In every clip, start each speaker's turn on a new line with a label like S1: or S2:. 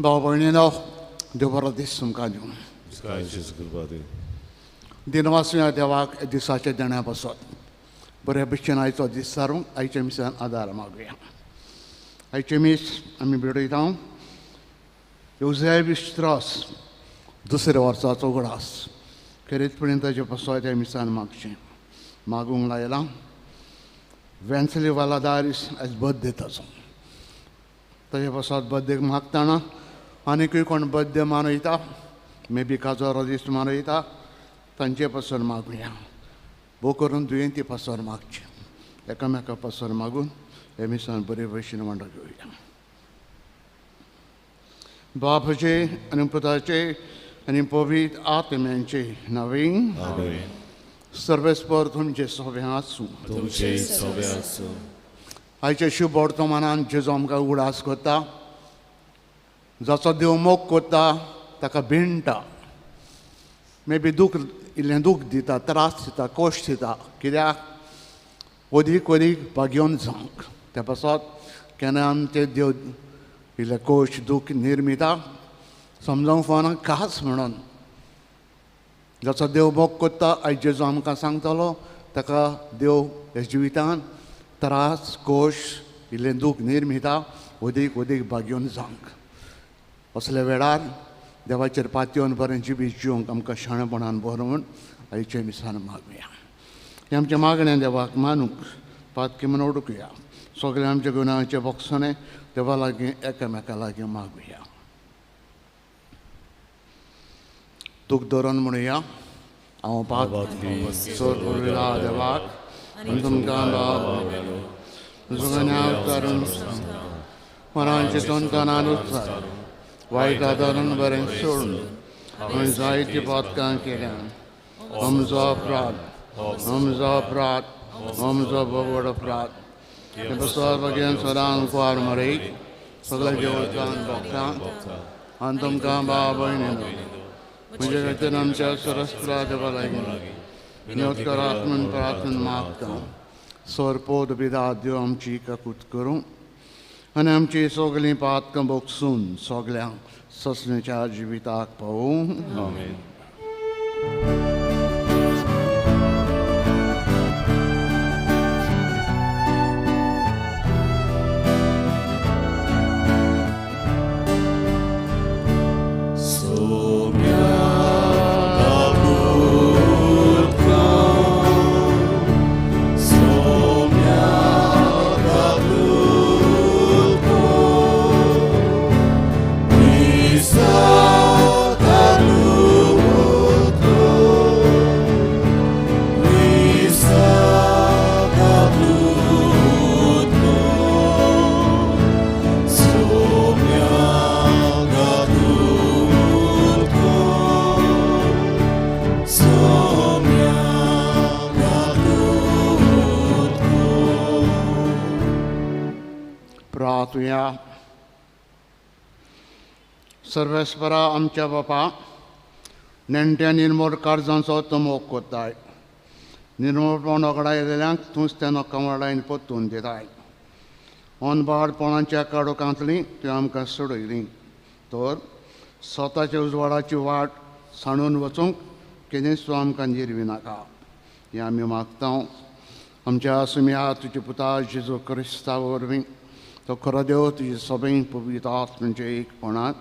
S1: भाव भयणीनो, देव बरो दीस तुमकां दिवं. दिनवासुया देवाक दिसाचे देण्या पासत. बऱ्या भशेन आयचो दीस सारूंक आयच्या मिसान आदार मागुया. आयचें मीस आमी भेटयता येवजय विश्त्रास दुसऱ्या वर्साचो उगडास खेरीतपणी ताचे पासत त्या मिसान मागचें मागूंक लायलां. वेन्सली वालादारीस आयज बर्थडे ताचो, ताजे पासत बर्थडेक मागतना आनीकूय कोण बर्थडे मनयता, मे बी काजरो दीस मनयता, तांचे पासून मागुया. भोव करून दुयेंती पासून मागचें, एकामेका पासून मागून हे मिसान बरे भशेन वांटो घेवया. बापाचे आनी पुताचे आनी पवित्र आत्म्यांचे नांवान सर्वेस्पर तुमचे सोबें आसूं. आयच्या शुभ वर्तमानान जेजो आमकां उगडास करता, जाचो देव मोग करता ताका भिणटा, मे बी दूख इल्लें दूख दिता, त्रास दिता, कश्ट दिता, कित्याक अदीक अदीक भाग्योन जावंक. त्या पासत केन्ना आमचे देव इल्लें कश्ट दूख निर्मिता समजोंक फावना खास म्हणून जाचो देव मोग करता आयज जेजो आमकां सांगतलो ताका देव ह्या जिवितान त्रास कश्ट इल्लें दूख निर्मिता अदीक अदीक भाग्योन जावंक. असल्या वेळार देवाचेर पातयेवन बरें जिवीत जिवंक आमकां शाणेपणान बरोवन आयचे मिसान मागुया. हें आमचें मागणें देवाक मानूंक पातकी म्हूण उडकुया. सगळें आमच्या गुणांचे बोगसणें देवा लागीं एकामेका लागीं मागुया. दूख धरून म्हणुया, हांव पातकी सोडला देवाक आनी तुमकां मनांचे तोंकानान उच्चार वायट आदारून बरें सोडून हांवें जायतीं पातकां केल्यान. आमचो अपराध, आमचो अपराध, आमचो भोव अपराध. ते पसर भगेन सदां कुवार मरे सगळ्या देवतान भक्तांक आनी तुमकां भाव भयणीनो म्हजे खातीर आमच्या सरस्परा देवा लागीं विनोद करात म्हूण प्रार्थना मागता. सरपोद बिदा देव आमची काकूत करूं आनी आमची सगळीं पातकां भोगसून सगळ्यांक ससण्याच्या जिविताक पावूं. आमेन. सर्वेस्परा आमच्या बापा, नेणट्या निर्मोळ कार्जांचो तूं मोग कोत्ताय, निर्मोळपण ओगडायलेल्यांक तूंच त्या नोकां परतून दिताय. अनबाडपणाच्या काडोकांतली तुवें आमकां सोडयली तर स्वताच्या उजवाडाची वाट सांडून वचूंक केन्नाच तूं आमकां निर्वी नाका. हें आमी मागता आमच्या सुम्या तुजे पुता जेजू क्रिस्ता वरवीं, तो खरो देव तुजे सगळीं पवित्र आत्म्यांच्या एकपणांत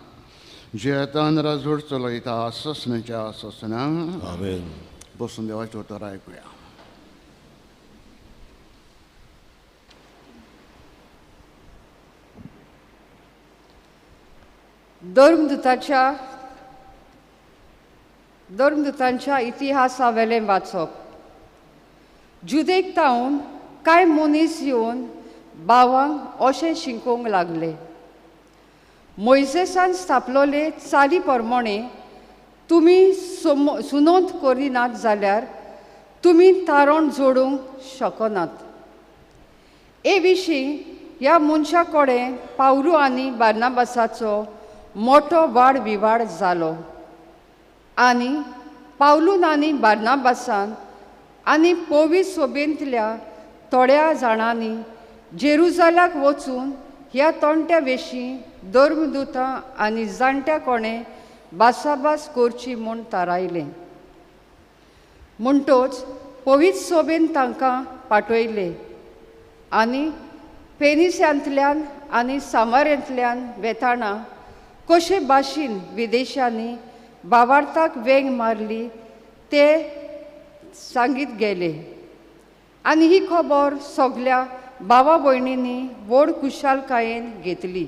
S1: जियेतान राजवट चलयता ससण्याच्या ससण्यांक. आमेन. बसून देवाचें उतर आयकुया.
S2: धर्मदूतांच्या इतिहासावेलें वाचप. जुदेक तावन कांय मनीस येवन भावांक अशें शिकोवंक लागले, मोयजेसान स्थापलोले चाली प्रमाणे तुमी सुनोंत करिनात जाल्यार तुमी तारण जोडूंक शकनात. हे विशीं ह्या मनशा कडेन पावलू आनी बार्नाबासाचो मोठो वाड विवाड जालो आनी पावलून आनी बार्नाबासान आनी पवित्र सोबेंतल्या थोड्या जाणांनी जेरुजालाक वचून ह्या तोंट्या विशीं धर्मदुतां आनी जाणट्या कोणें भासाभास करची म्हूण थारायलें. म्हणटोच पवित्र सोबेन तांकां पाठयले आनी पेनिसांतल्यान आनी सामारेंतल्यान वेताना कशे भाशेन विदेशांनी भावार्थाक वेंग मारली ते सांगीत गेले. आनी ही खबर सगल्या भावा भयणींनी व्हड खुशालकायेन घेतली.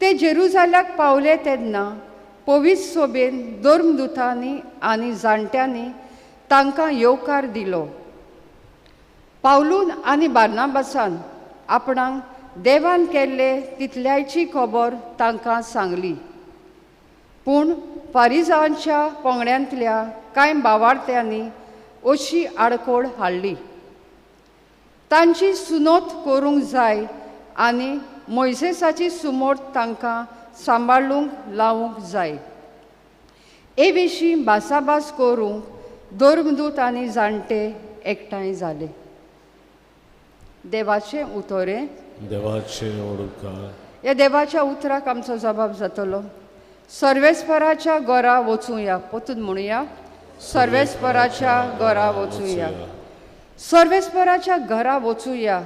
S2: ते जेरुजाल्याक पावले तेन्ना पवित्र सोबेन धर्मदुतांनी आनी जाणट्यांनी तांकां येवकार दिलो. पावलून आनी बार्नाबासान आपणाक देवान केल्ले तितल्याची खबर तांकां सांगली. पूण फारिजांच्या पंगड्यांतल्या कांय भावार्थ्यांनी अशी आडखळ हाडली. तांची सुनोत करूंक जाय आनी मोयसेसाची सुमोट तांकां सांबाळूंक लावंक जाय. हे विशीं भासाभास करूंक धर्मदूत आनी जाणटे एकठांय जाले. देवाचें उतरें
S3: देवाचें उपकार.
S2: ह्या देवाच्या उतराक आमचो जबाब जातलो. सर्वेस्पराच्या घरा वचुया. परतून म्हणुया, सर्वेस्पराच्या घरा वचुया. सर्वेस्पराच्या घरा वचुया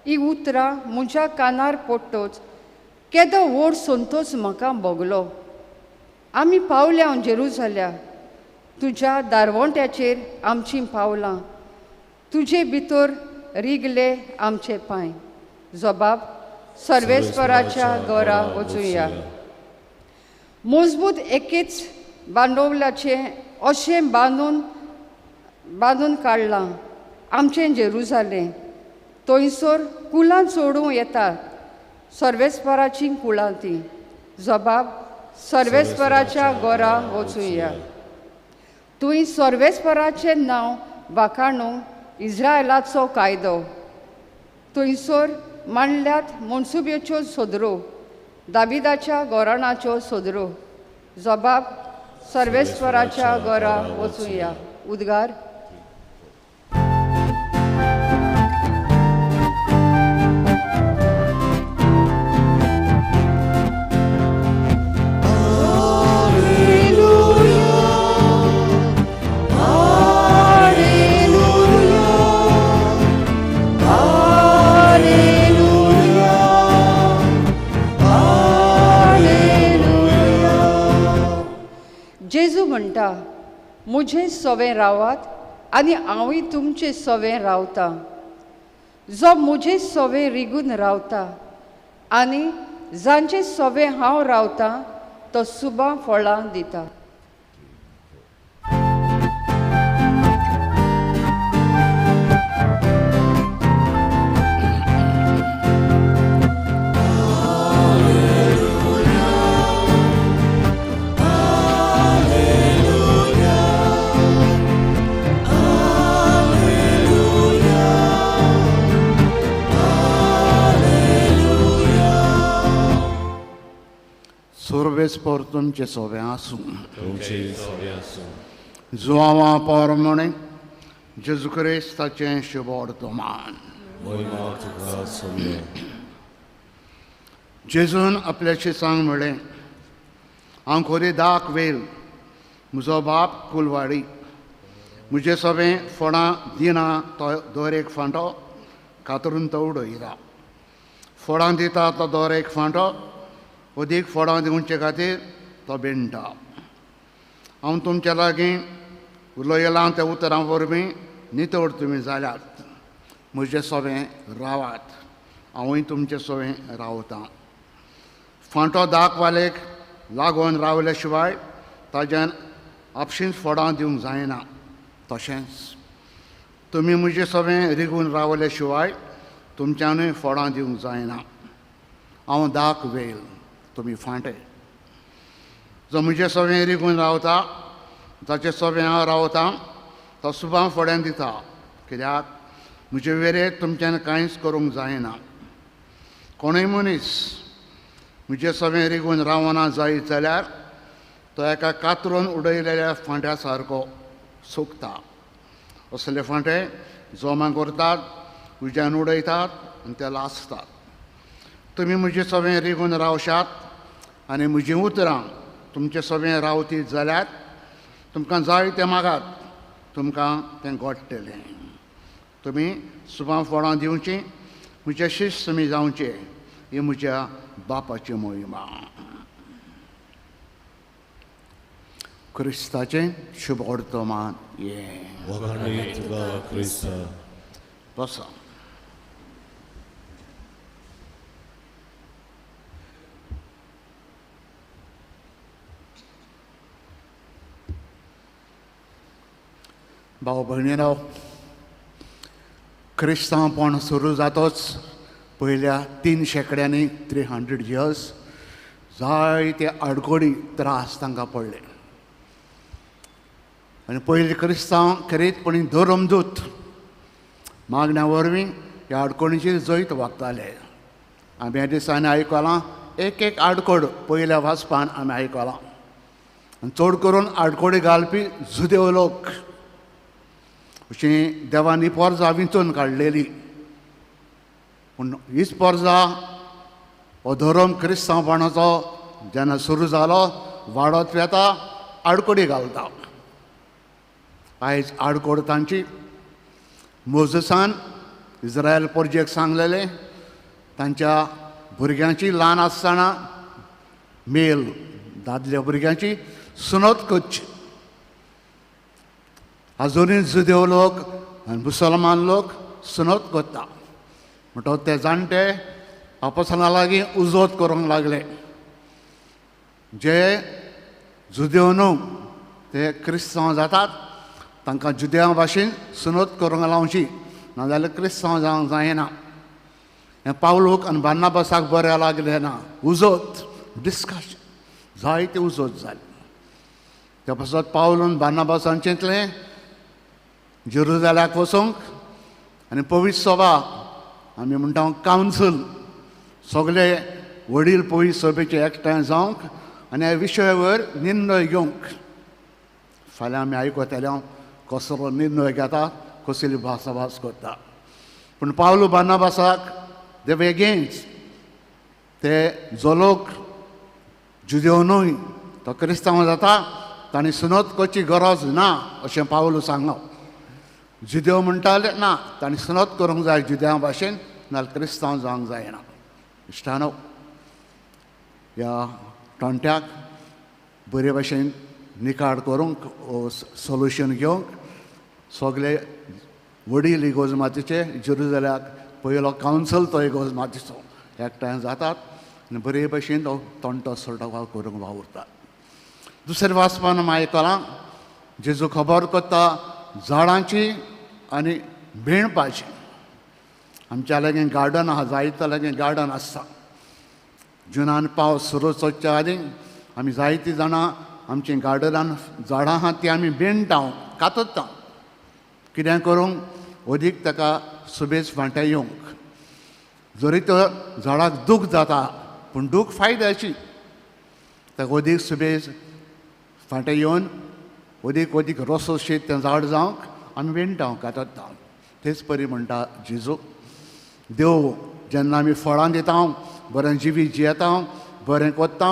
S2: ही उतरां म्हज्या कानार पडटच केदो व्हड संतोश म्हाका भोगलो. आमी पावल्या जेरुजाल्या तुज्या दारवंट्याचेर आमचीं पावलां, तुजे भितर रिगले आमचे पांय. जबाब सर्वेस्पराच्या घरा वचुया. मजबूत एकेच बांदवल्याचें अशें बांदून बांदून काडलां आमचें जेरुजालें. थंयसर कुलां चोडूं येतात, सर्वेस्पराचीं कुळां तीं. जबाब सर्वेस्पराच्या घरा वचुया. तुवें सर्वेस्पराचें नांव वाखाणूंक इस्रायलाचो कायदो थंयसर मांडल्यात मनसुब्योच्यो सदरो, दाविदाच्या घराण्याच्यो सदरो. जबाब सर्वेस्पराच्या घरा वचुया. उद्गार. जेजू म्हणटा, म्हजे सवें रावात आनी हांवूय तुमचे सवें रावता. जो म्हजे सवें रिगून रावता आनी जांचे सवें हांव रावता तो सुबां फळां दिता.
S1: सर्वेस्पर तुमचे सोबें आसूं.
S3: तुमचे सोबें आसूं.
S1: जुआंवा परमणे जेजू क्रिस्ताचें शुभवर्तमान.
S3: महिमा तुका सोबें.
S1: जेजून आपल्या शिसांक म्हळें, हांव खोरी दाक वेल, म्हजो बाप कुलवाडी. म्हजे सोबें फळां दिना तो दर एक फांटो कातरून तो उडयता. फळां दिता तो दर एक फांटो अदीक फळां दिवचे खातीर तो बेणटा. हांव तुमच्या लागीं उलयलां त्या उतरां वरवीं नितळ तुमी जाल्यात. म्हजे सोबें रावात, हांवूय तुमचे सोबें रावतां. फांटो दाकवालेक लागून रावल्या शिवाय ताज्यान आपशींच फळां दिवंक जायना. तशेंच तुमी म्हजे सोबें रिगून रावल्या शिवाय तुमच्यानूय फळां दिवंक जायना. हांव दाक वेल, तुमी फांटे. जो म्हजे सवें रिगून रावता, जाचे सवें हांव रावता, तो सुबां फळ्यान दिता. कित्याक म्हजे वेरेर तुमच्यान कांयच करूंक जायना. कोणूय मनीस म्हजे सवें रिगून रावना जायत जाल्यार तो एका कातरून उडयलेल्या फांट्या सारको सुकता. असले फांटे जोमा करतात, उज्यान उडयतात आनी ते लासतात. तुमी म्हजे सवें रिगून रावशात आनी म्हजीं उतरां तुमचे सवें रावतीत जाल्यार तुमकां जाय तें मागात, तुमकां तें घडटलें. तुमी सुबां फळां दिवचीं, म्हजे शिस्त तुमी जावचे, ही म्हज्या बापाची मोहिमा. क्रिस्ताचें शुभ वर्तमान हें. बसा. भाव भयणीनो, क्रिस्तांवपण सुरू जातोच पयल्या 3 शेंकड्यांनी 300 इयर्स जायते आडकोडी त्रास तांकां पडले. आनी पयले क्रिस्तांव खेरीतपणी धर्मदूत मागण्या वरवीं ह्या आडकोणीचेर जैत वागताले. आमी ह्या दिसांनी आयकलां एक एक आडकोड पयल्या वाचपान आमी आयकलां. आनी चड करून आडकोडी घालपी जुदेव लोक, अशी देवान ही पोरजा विंचून काडलेली. पूण हीच पोरजा हो धर्म क्रिस्तांवपणाचो जेन्ना सुरू जालो वाडत वेता, आडकोडी घालता. आयज आडकोड तांची. मोजसान इज्रायल पोरजेक सांगलेलें तांच्या भुरग्यांची ल्हान आसतना मेल दादल्या भुरग्यांची सुनत करची. आजुनूय जुदेव लोक आनी मुसलमान लोक सुनत करता. म्हणटकच ते जाणटे आपसना लागीं उजोत करूंक लागले. जे जुदेव न्हू ते क्रिस्तांव जातात तांकां जुदेवा भाशेन सुनत करूंक लावची, नाजाल्यार क्रिस्तांव जावंक जायना. हें पावलूक आनी बार्नाबासाक बरें लागलें ना. उजोत डिस्कशन जायते उजोत जाले. त्या पासत पावलून बार्नाबासान चिंतलें जेरुजाल्याक वचूंक आनी पवित्र सभा, आमी म्हणटा कावन्सील, सगळे वडील पवित्र सभेचे एकठांय जावंक आनी ह्या विशयावर निर्णय घेवंक. फाल्यां आमी आयकतले कसलो निर्णय घेता, कसली भासाभास करता. पूण पावलू बार्नाबासाक दे वर अगेन्स्ट. ते जो लोक जुदेव न्हय तो क्रिस्तांव जाता तांणी सुनत करची गरज ना अशें पावलू सांगलो. जुदेव म्हणटाले ना, तांणी सुनत करूंक जाय जुदेवा भाशेन, नाल्यार क्रिस्तांव जावंक जायना. इश्टानो, ह्या टोंट्याक बरे भाशेन निकाड करूंक सोल्युशन घेवंक सगळे वडील इगोज मातीचे जेरुजाल्याक पयलो कावन्सील तो इगोज मातीचो एकठांय जातात आनी बरे भाशेन तो तोंटो सोडोवपाक करूंक वावुरतात. दुसरें वाचपान आमी आयकलां जेजू खबर करता झाडांची आनी भेणपाची. आमच्या लागीं गार्डन आहा, जायते लागीं गार्डन आसता. जुनान पावस सुरू जावच्या आदीं आमी जायतीं जाणां आमची गार्डनान झाडां आहा ती आमी बेणटा, कातरता. कितें करूंक अदीक ताका सुबेज फांट्या येवंक. जरी तर झाडाक दूख जाता पूण दूख फायद्याची. ताका अदीक सुबेज फांट्या येवन अदीक अदीक रोसोशीत तें झाड जावंक आमी बेणटा, कातरता. तेच परी म्हणटा जेजू, देव जेन्ना आमी फळां दिता, बरें जिवीत जियेता, बरें कोत्ता,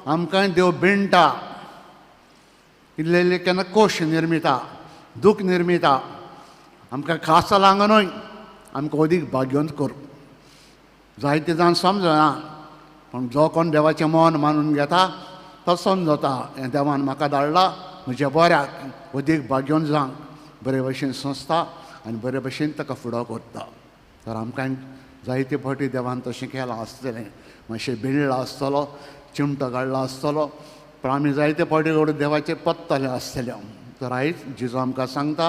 S1: आमकांय देव बेणटा. इल्ले इल्ले केन्ना कोश निर्मिता, दूख निर्मिता. आमकां खास लांग न्हय, आमकां अदीक भाग्योंत करूं. जायते जाण समजना, पूण जो कोण देवाचें मन मानून घेता तो समजता हें देवान म्हाका धाडला म्हज्या बऱ्याक, अदीक भाग्योन जावंक बरे भशेन संस्था आनी बरे भशेन ताका फुडो करता. तर आमकां जायते फावटी देवान तशें केलां आसतलें, मातशें बेणला आसतलो, चिमटो काडला आसतलो, पूण आमी जायते फावटी कडेन देवाचें पत्तलें आसतलें. तर आयज जेजू आमकां सांगता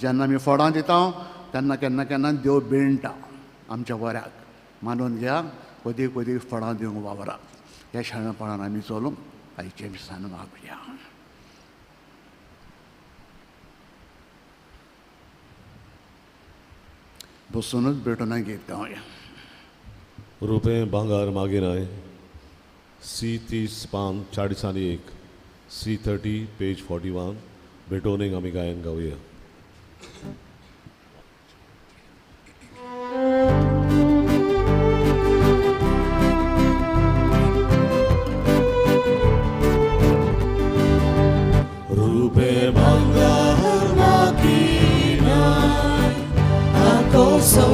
S1: जेन्ना आमी फळां दिता तेन्ना केन्ना केन्ना देव बेणटा आमच्या बऱ्याक. मानून घ्या, अदीक अदीक फळां दिवंक वावरा. ह्या शाणेपणान आमी चलूंक आयचे मिसान मागुया. बसूनच भेटून गीत गावया.
S3: रुपें भांगर मागीर सी 30 पान 41, सी 30 पेज 41 भेटोवणेक आमी गायन गावया.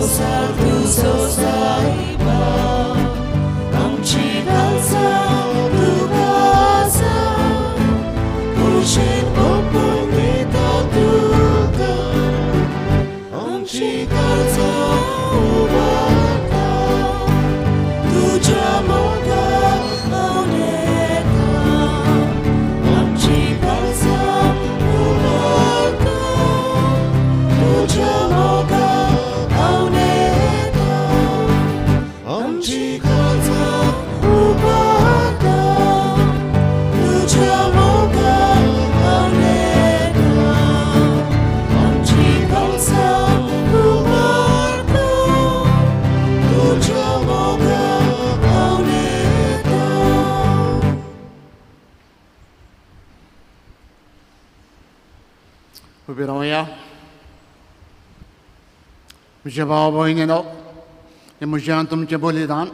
S4: संवसार तुजो सायबा आमची काळजां तुका आसा कुशीन ओंपून दिता तुका आमची काळजां उबारता तुज्या मोगाक उलयता आमची काळजां उबारता तुज्या मोगाक उलयता आमची काळजां उबारता तुज्या मोगाक उलयता आमची काळजां उबारता तुज्या मोगाक उलयता.
S1: उबी रावया. म्हज्या भाव भयणीनो, हें म्हज्यान तुमचें बलिदान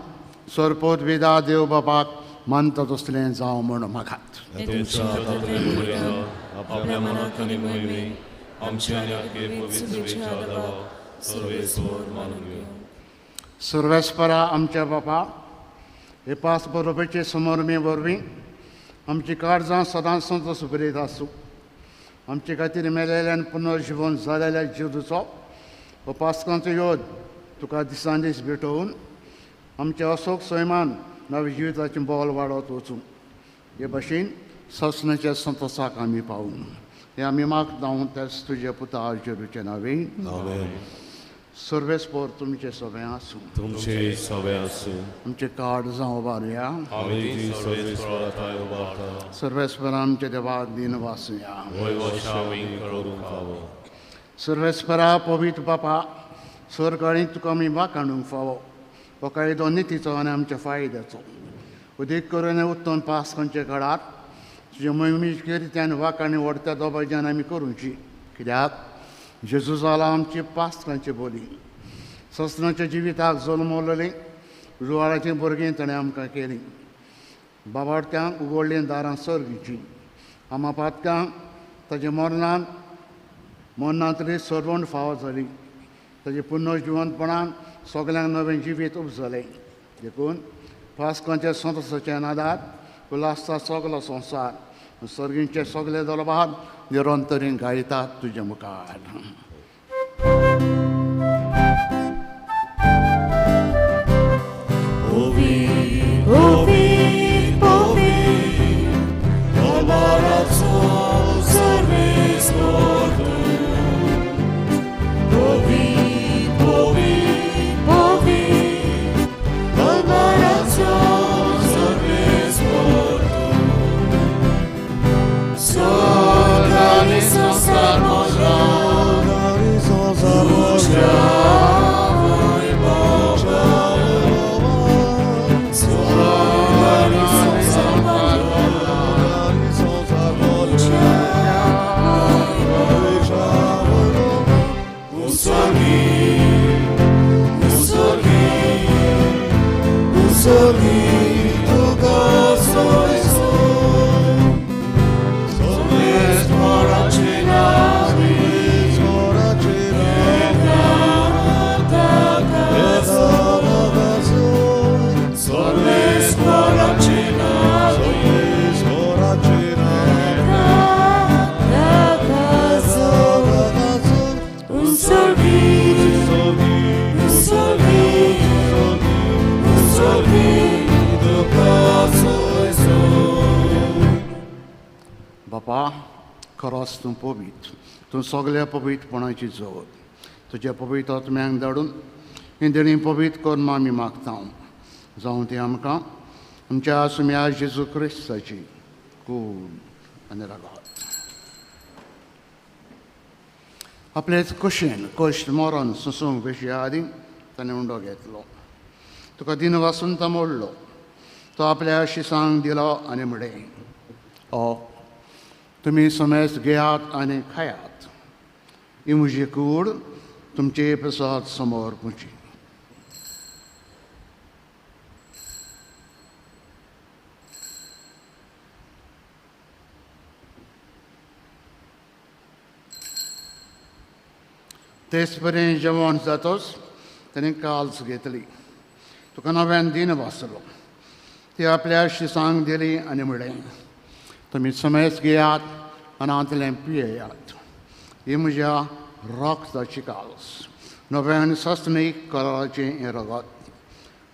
S1: सरपोत विदा देव बापाक मानता तसलें जावं म्हूण मागात.
S5: तुमच्या हातांतलें बलिदान आपल्या मनाक आनी मोहिमेक आमच्या आनी आमगे पवित्र देवाक सर्वेस्पर मानून घेवं.
S1: सर्वेस्परा आमच्या बापा, हे पास बरोवपाचे समोरमे वरवीं आमची काळजां सदांच संतोष बरीत आसूं. आमचे खातीर मेलेल्यान पुनर्जिवन जालेल्या जेजूचो हो पास्कांचो योद तुका दिसान दीस भेटोवन आमच्या अशोक सैमान नव्या जिविताचें बोल वाडत वचूं. हे भाशेन ससनाच्या संतोषाक आमी पावूं. हें आमी मागता त्याच तुज्या पुता जेजूच्या नांवें.
S3: आमेन.
S1: सर्वेस्पर तुमचें सगळें आसूं.
S3: तुमचे सगळे आसूं.
S1: आमचें काळजां उबारुया.
S3: आमी ती सर्वेस्परा थांय उबारता.
S1: सर्वेस्पर आमच्या देवाक दिन वासुया.
S3: वय आमी करूंक फावो.
S1: सर्वेस्परा पवित्र बापा, सरकाळी तुका आमी वाखाणूंक फावो. हो कायदो नितीचो आनी आमच्या फायद्याचो. उदीक करून उत्तम पास्कांच्या काळार तुजे मोहिमेची किर्त्यान वाखाणी व्हडत्या दोबाज्यान आमी करूची. कित्याक जेजू जाला आमची पास्कांची बोली. ससनाच्या जिविताक जल्मवलेली जुवाळाचीं भुरगीं ताणें आमकां केलीं. बाबाडत्यांक उगडलीं दारां सर्गीचीं. आमा पातकांक ताच्या मरणान मरणांतली सरवण फावो जाली. ताजे पुनर्जिवनपणान सगल्यांक नवें जिवीत उपजलें. देखून पास्कांच्या संतोषाच्या नादार उल्हासता सगलो संवसार. सर्गींचे सगळे दरबार निरंतरीन गायतात तुजे मुखार.
S4: Ovi, ovi, Kalvarazzo सर्वेस्पर तूं. Ovi, ovi, ovi, Kalvarazzo सर्वेस्पर तूं. स्वर्गानी संसार मोला, तुज्या वैभवान. स्वर्गानी संसार मोला, तुज्या वैभवान. Usagi, usagi, usagi, tuka soy. Soy
S1: बापा, खरोच तूं पवित्र, तूं सगल्या पवित्रपणाची जोड. तुज्या पवित्र आत्म्यांक धाडून ही देणी पवित्र करून आमी मागता. जावं ती आमकां आमच्या सुम्या जेजू क्रिस्ताची कूड आनी रगत. आपलेच कुशीन कश्ट मरण सोंसूंक बेशी आदीं ताणें उंडो घेतलो. तुका दिन वासून तो मोडलो. तो आपल्या शिसांक दिलो आनी म्हणलें, ओ तुमी समेज घेयात आनी खायात. ही म्हजी कूड तुमचे प्रसाद समोर पुची. तेच परी जेवण जातोच ताणें काल्स घेतली, तुका नव्यान दीन भासलो, ती आपल्या शिसांक दिली आनी म्हणलें, तुमी समेज घेयात आनी हांतलें पियेयात, ही म्हज्या रक्ताची काल्स, नव्यान सस्नीक कराराचें हें रगत,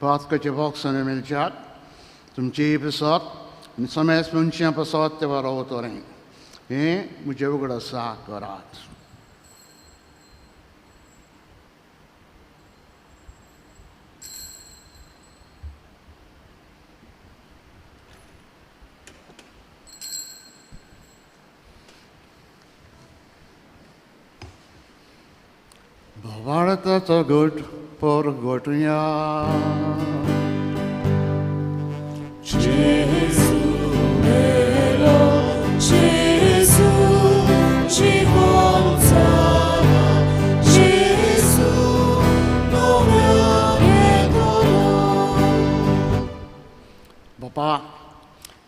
S1: पातकाचें बॉक्सांनी मेळच्यात तुमची पसत आनी समेज मनशां पसत ते बरोवतलें, हें म्हजें उगडासा करात. भावार्थाचो घट परगटुया.
S4: Gesù melo, Gesù ci consola, Gesù non
S1: बापा,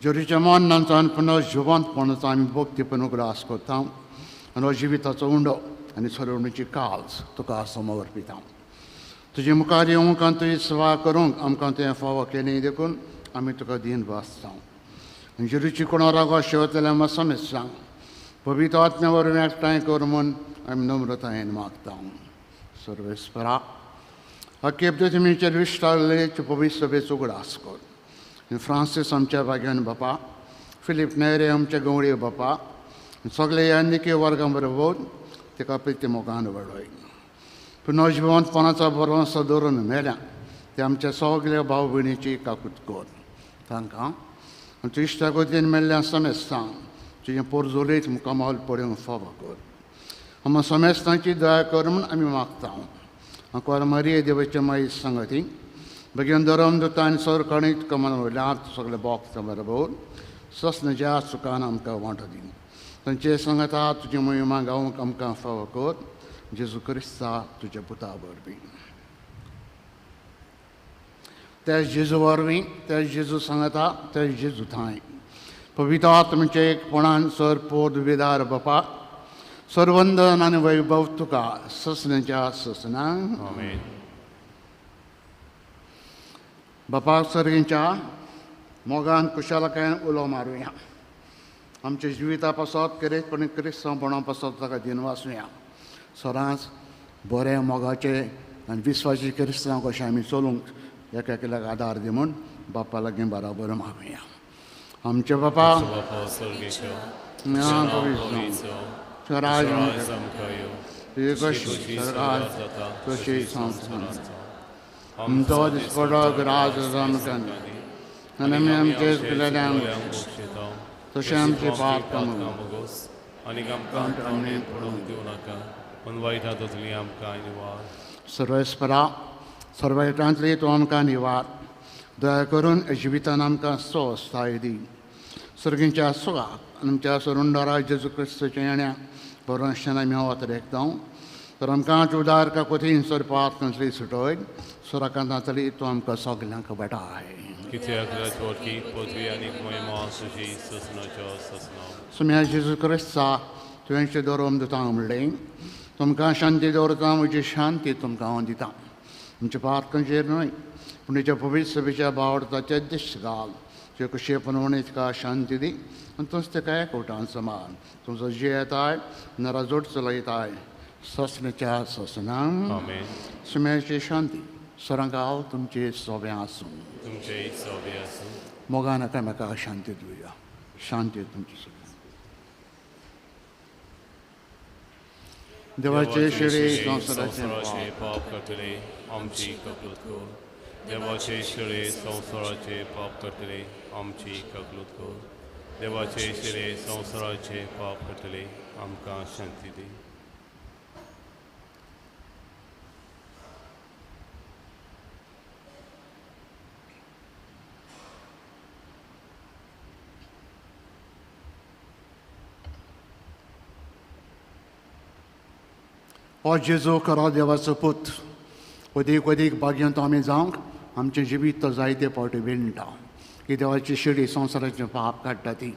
S1: जेरूच्या मरणाचो आनी पुनः जिवंतपणाचो आमी भक्तीपण उगडास करता आनी हो जिविताचो उंडो आनी सोडवणीची काल्स तुका समर्पिता. तुजे मुखार येवंक आनी तुजी सेवा करूंक आमकां तुवें फावो केली देखून आमी तुका दीन भासता. आनी जेरूची कोणा रागो शेवतल्या मसमेसांक पवित्र आत्म्या वरवीं एकठांय कर म्हूण आमी नम्रतायेन मागता. सर्वेस्परा, अखेर तुमीचेर विश्वासले पवित्र सभेचो उगडास कर. फ्रांसीस आमच्या भाग्यान बापा, फिलीप नेरे आमच्या गवळी बापा, सगळे यानिके वर्गां बरोबर ताका प्रिती मोगान वाडय. पुनर्जिवंतपणाचो भरवंसो दवरून मेल्या ते आमच्या सगल्या भाव भयणीची काकूत कर. तांकां आनी तुज्या इश्टागतीन मेल्ल्या समेस्तांक तुजें पोरजोलीत मुखामोल पळोवंक फावो कर. आमकां समेस्तांची दया कर म्हूण आमी मागता. आंकवार मारिये देवाचे माई संगती बेगीन धरम दुता आनी सरकाणीत कमन वयल्या सगळे बोक्स बरोबर सस्नच्या सुखान आमकां वांटो दी. तांचे सांगता तुजी महिमा गावंक आमकां फावो कर. जेजू क्रिस्ता तुज्या पुता वरवीं. त्या जेजू वरवीं, त्या जेजू सांगता, त्या जेजू थांय पवित्र आत्म्याचे एकपणान सर पोद विदार बापा, सर्वंदन आनी वैभव तुका ससनाच्या ससना.
S3: आमेन.
S1: बापा सर्गींच्या मोगान कुशालकायेन उलो मारुया. आमच्या जिविता पासत करीतपणी क्रिस्तांवपणा पासत ताका दिनवासुया. सदांच बऱ्या मोगाचे आनी विस्वासी क्रिस्तांव कशें आमी चलूंक एका एकल्याक आदार दी म्हूण बापा लागीं बराबर मागुया. आमचे बापा कशी आमचो दिसपडो राज आमकां आनी आमी आमचे केल्ल्यांक तशें आमचें पाप कामां
S3: आनी आमकां पडूंक दिवं नाका, पूण वायट हातांतली आमकां निवार.
S1: सर्वेस्परा, सर्वायटांतली तूं आमकां निवार. दया करून जिवितान आमकां स्वस्थाय दी. सर्गींच्या सुखाक आमच्या सरुंडारा जेजू क्रिस्ताच्या येण्या भरवंशान आमी वत रेखता. तर आमकां उदार काकोतीन सरपात कंसली सुटय सुराकांतांतली तूं आमकां सगल्यांक भेटाय.
S3: कित्याक राजवटी पदवी आनी महिमा तुजी ससनाच्या ससना.
S1: सुम्या जेजू क्रिस्ता तुवें दवरून दिता म्हणलें, तुमकां शांती दवरता, म्हजी शांती तुमकां हांव दिता. तुमच्या पातकांचेर न्हय पूण तुज्या पवित्र सभेच्या बावडताचे दिश्ट घाल. तुजे कशे पनवणी तुका शांती दी आनी तूंच ताका एकवटान समान तुमचो जियेताय नराजोट चलयताय ससनाच्या ससना.
S3: आमेन.
S1: सुम्याची शांती सरांक तुमचे सोबें आसूं.
S3: तुमचे सोबें आसूं.
S1: मोगान एकामेकाक शांती दिवया. शांती तुमची सोबें. देवाचे शिळे
S3: संवसाराचे पाप करतले आमची कबलूत कर. देवाचे शिळे संवसाराचे पाप करतले आमची कबलूत कर. देवाचे शिळे संवसाराचे पाप करतले आमकां शांती दी.
S1: हो जेजू खरो देवाचो पूत, अदीक अदीक भाग्यांत आमी जावंक आमचें जिवीत तो जायते फावटी विणटा. की देवाची शिडी संवसाराचें पाप काडटा ती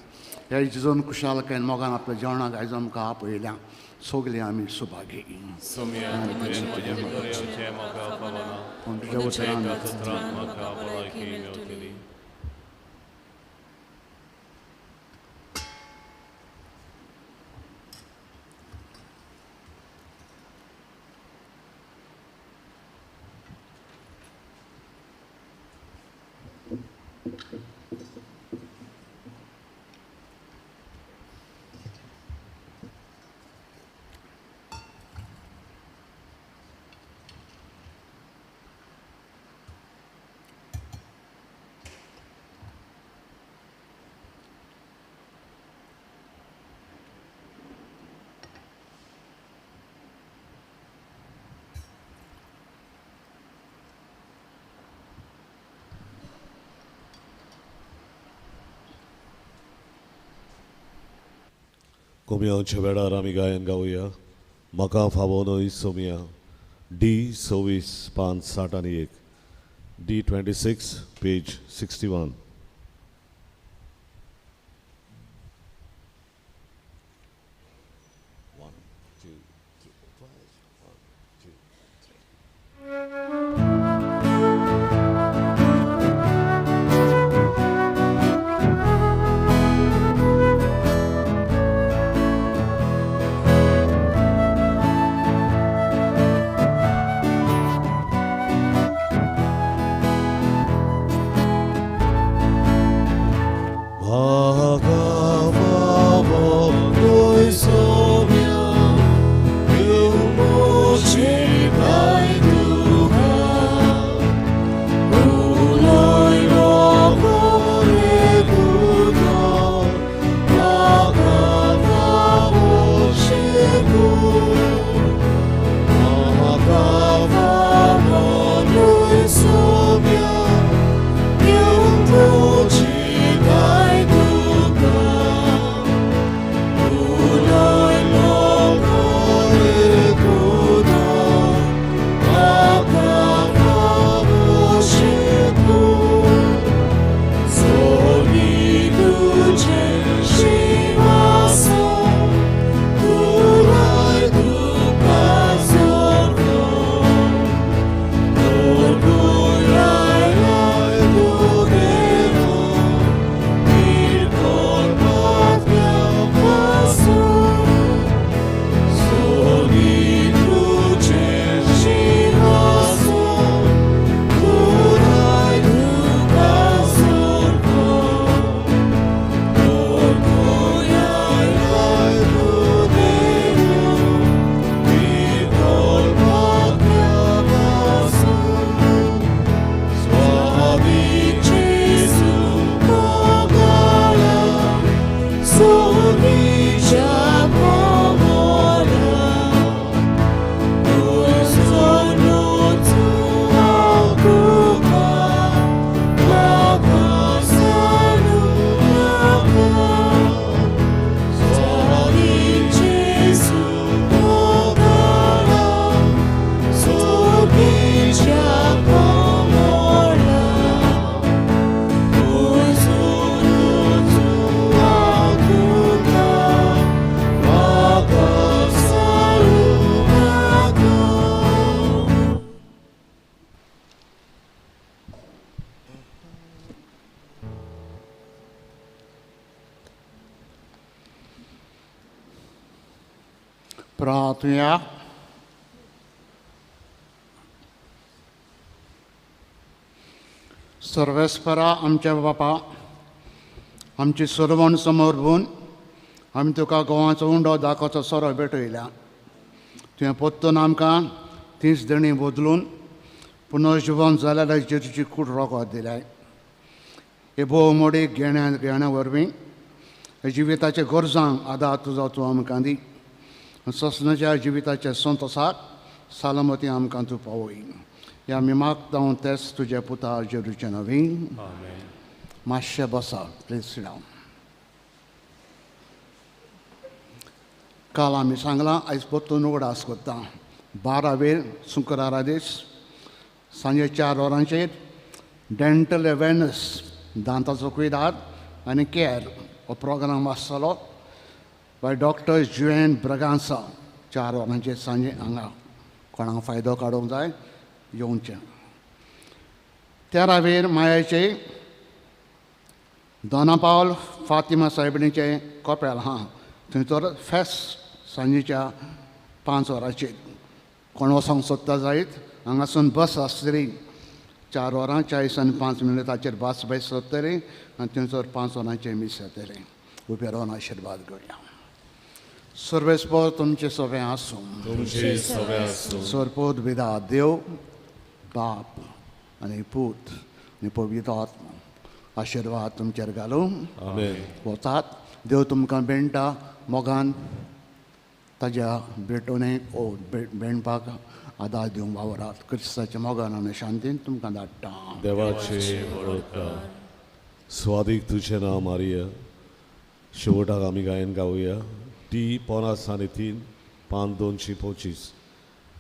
S1: ह्या जेजून खुशालकायेन मोगान आपल्या जेवणाक आयज आमकां आपयल्या. सगलीं आमी सुभागी.
S3: सोम्या, तुवें म्हज्या भितर येवचें म्हाका फावना,
S1: पूण तुज्या उतरान
S3: एकाच उतरान म्हाका भलायकी मेळटली.
S6: कोमयांच्या वेळार आमी गायन गावया. म्हाका फावो न्हय सोमया, डी 26 5 61, डी 26 पेज 61.
S1: प्रार्थुया. सर्वेस्परा आमच्या बापा, आमची सर्वण समोर भून आमी तुका गोवाचो उंडो दाखोवचो सोरो भेटयल्या. तुवें पोत्तून आमकां तीच देणी बदलून पुनर्जिवन जाल्यार जेजूची कूड रोगत दिल्याय. हे भोव मोडी घेण्या घेण्या वरवीं हे जिविताच्या गरजांक आदार तुजो तूं आमकां दी. ससनाच्या जिविताच्या संतोसाक सालमती आमकां तूं पावय. ह्या आमी मागता तेच तुज्या पुता जेजूचे नवीन. मातशें बसा, प्लीज सीट डावन. काल आमी सांगलां आयज परतून उगडास करता. 12 वेर शुक्रारा दीस सांजे 4 वरांचेर डेंटल अवेरनस, दांताचो कुयदाद आनी केअर हो प्रोग्राम आसतलो बाय डॉक्टर जुएन ब्रगांसा. 4 वरांचेर सांजे हांगा. कोणाक फायदो काडूंक जाय येवचें. तेरावेर मायाचे दोनापावल फातिमा सायबिणीचें कोपेल आहा, थंयसर फेस्त सांजेच्या 5 वरांचेर. कोण वचोंक सोदता जायत हांगासून बस आसतली 4 वरां 40 आणि 5 मिनटाचेर बस बस सोदतली आनी थंयसर 5 वरांचेर मीस जातलें. उबे रावन आशिर्वाद घेवया. सर्वेस्पर तुमचें सगळें आसूं.
S6: तुमचे सगळे आसूं.
S1: सरपोत विदा देव बाप आनी पूत आनी पवित्र आत्मा आशिर्वाद तुमचेर घालूं.
S6: आमेन.
S1: वतात देव तुमकां बेणटा मोगान ताज्या भेटवणेक ओ बेणपाक आदार दिवंक वावरात. क्रिस्ताच्या मोगान आनी शांतीन तुमकां धाडटा.
S6: देवाचे वळखता स्वादीक तुझें नांव मारिया. शेवटाक आमी गायन गावया टी 53 पान 225,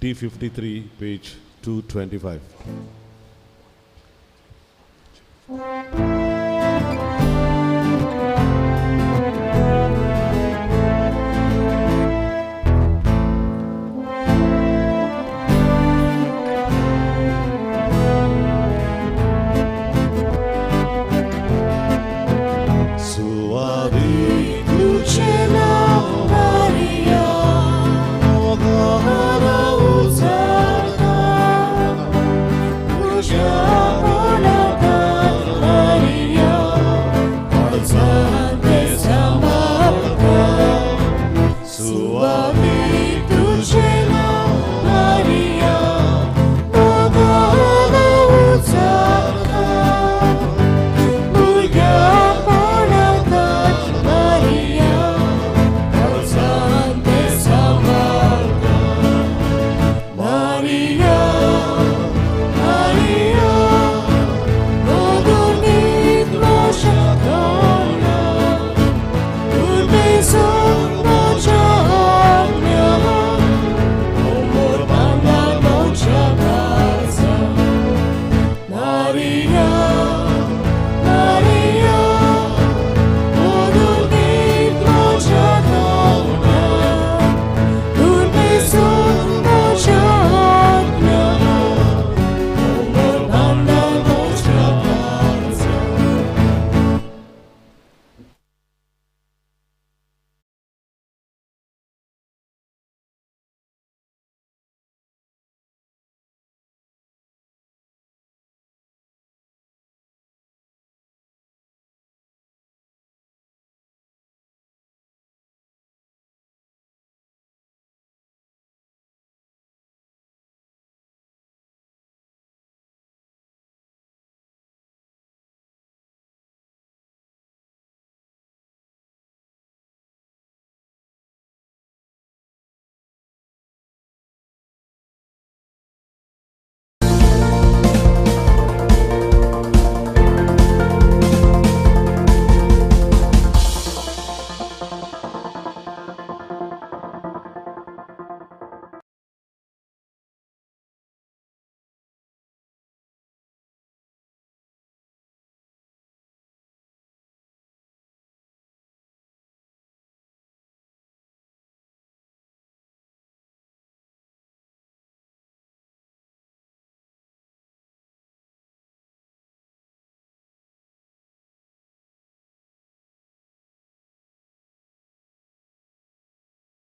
S6: टी 53 पेज 225.